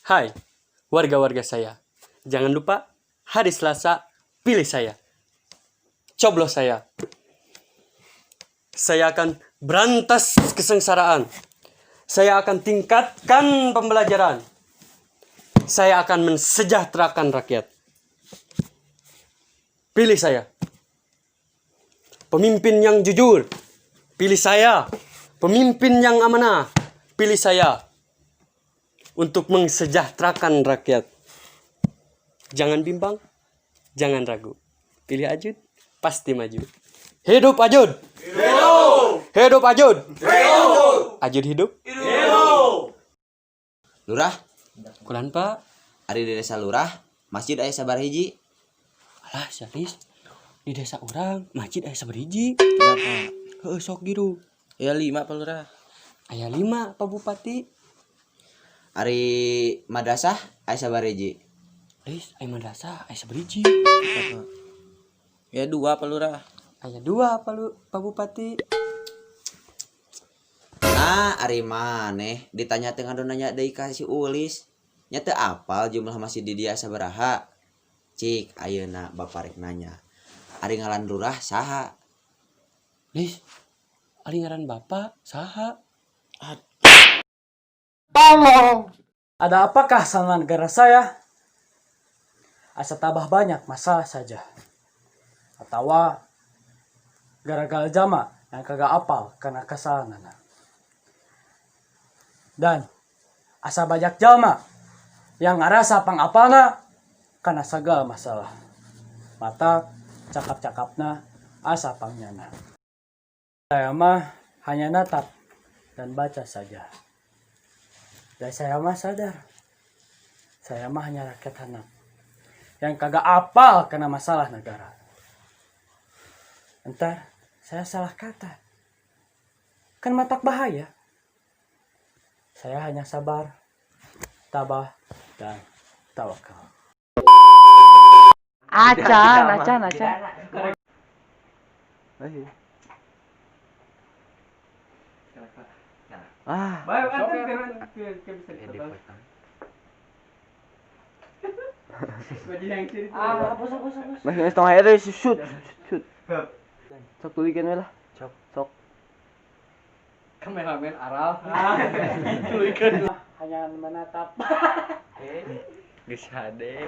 Hai, warga-warga saya. Jangan lupa hari Selasa pilih saya. Coblos saya. Saya akan berantas kesengsaraan. Saya akan tingkatkan pembelajaran. Saya akan mensejahterakan rakyat. Pilih saya. Pemimpin yang jujur. Pilih saya. Pemimpin yang amanah. Pilih saya. Untuk mensejahterakan rakyat. Jangan bimbang, jangan ragu. Pilih Ajud, pasti maju. Hidup Ajud! Hidup! Hidup Ajud! Hidup! Ajud hidup? Lurah, Kulan, Pak. Ari di desa lurah, masjid aya sabaraha hiji? Alah, Salis. Di desa urang, masjid aya sabaraha hiji? Berapa? Heeh, sok gitu. Ya, lima, Pak Lurah. Aya lima, Pak Bupati. Ari madrasah aya sabaraha hiji? Lis, aya madrasah aya sabaraha hiji? Ya, dua, Pak Lurah. Aya dua, Pak, Pak Bupati. Nah, ari maneh ditanya teh ngadu nanya deui ka si Ulis. Nya teu apal jumlah masjid di dia sabaraha. Cik, ayeuna bapak rek nanya. Ari ngaran lurah saha? Lis, ari ngaran Bapak saha? Tolong! Ada apakah sama negara saya? Asa tabah banyak masalah saja. Atau gara-gara jalma yang kagak apal kana kesalahan. Dan asa banyak jalma yang ngarasa pangapalna kana segala masalah. Matak cakap-cakapna asa pangnyana. Saya mah hanya natap dan baca saja. Dan saya mah sadar. Saya mah hanya rakyat anak yang kagak apal kana masalah negara. Entar saya salah kata. Kan matak bahaya. Saya hanya sabar, tabah, dan tawakal. Acan, acan, acan. Masih. Ah. Baik, kan bisa ditebak. Ah, hapus, hapus, hapus. Masih setengah air shoot. Shoot. Sok tulikeun we lah. Sok. Sok. Kameramen aral. Hanya menatap. Geus hade.